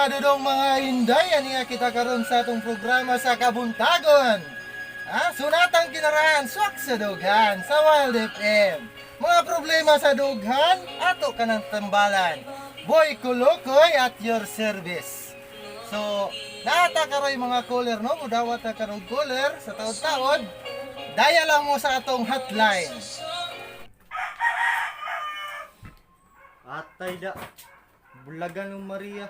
Mga dudong, mga inday, ani nga kita karon sa atong programa sa Kabuntagon. Ha? Sunatang kinarahan, swak sa dughan, sa Wild FM. Mga problema sa dughan, ato ka ng tambalan. Boy Kulukoy at your service. So, naata karoy mga caller, no? Mudawat na karong caller sa taod-taod. Daya lang mo sa atong hotline. Atay da. Bulagan ng Maria.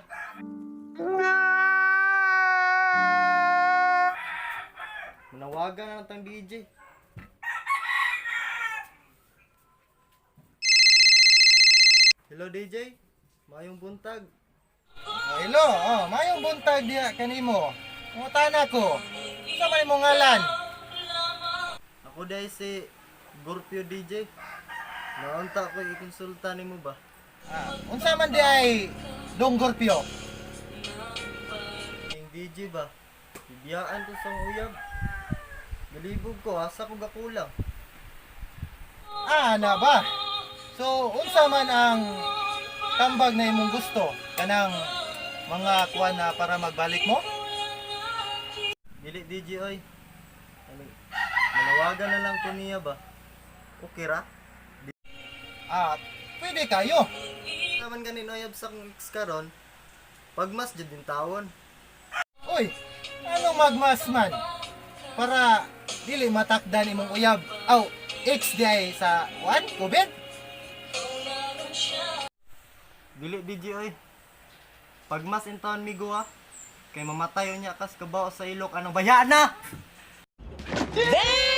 Manawagan na lang tang DJ. Hello DJ. Mayong buntag. Oh, hello, oh, mayong buntag diha kanimo. Kumusta ko? Sa may mong ngalan? Ako dahil si Gorpio DJ. Naunta ko ikonsulta nimo ba? Ah, unsa man di ay Dong Gorpio? Ning DJ ba? Bibiyaan ko sa uyab. Galibog ko, asa ko gakulang. Ah, na ba? So, unsa man ang tambag na imong gusto kanang mga kuan na para magbalik mo? Dili DJ oy. Ano, manawagan na lang ko niya ba? Okay ra? Ah, pwede kayo. Naman ganin oyab sa akong ex karon. Pagmas jud din tawon. Uy, ano magmas man? Para dili matakdan imong uyab. Aw, ex di ay sa kuan, COVID? Dili DJ oy. Pagmas in taon migo ah. Kay mamatay unya kas kabaw sa ilok anong baya na. Damn!